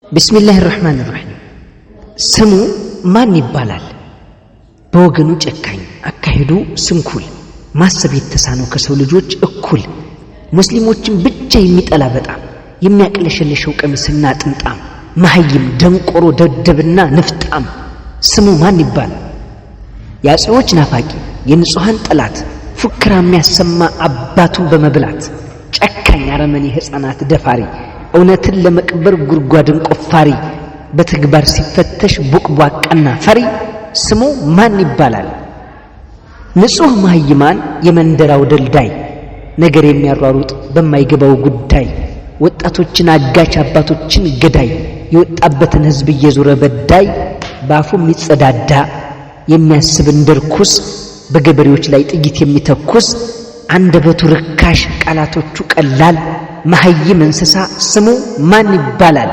بسم الله الرحمن الرحيم። ስሙ ማን ይባላል? በወገኑ ጨካኝ፣ አካሄዱ ስንኩል፣ ማሰብ የተሳነው ከሰው ልጆች እኩል፣ ሙስሊሞችን ብቻ የሚጠላ በጣም የሚያቅለሸልሸው ቀሚስና ጥምጣም፣ መሀይም፣ ደንቆሮ፣ ደደብና ንፍጣም ስሙ ማን ይባላል? የአፄዎች ናፋቂ፣ የንጹሐን ጠላት፣ ፉከራ የሚያሰማ አባቱን በመብላት፣ ጨካኝ አረመኔ፣ ሕፃናት ደፋሪ፣ እውነትን ለመቅበር ጉድጓድን ቆፋሪ፣ በተግባር ሲፈተሽ ቦቅቧቃና ፈሪ ስሙ ማን ይባላል? ንጹሕ መሃይማን የመንደራው ደልዳይ፣ ነገር የሚያሯሩጥ በማይገባው ጉዳይ፣ ወጣቶችን አጋች አባቶችን ገዳይ፣ የወጣበትን ሕዝብ እየዞረ በዳይ፣ በአፉ የሚጸዳዳ የሚያስብ እንደ ርኩስ፣ በገበሬዎች ላይ ጥይት የሚተኩስ፣ አንደበቱ ርካሽ ቃላቶቹ ቀላል መሀይም እንስሳ ስሙ ማን ይባላል?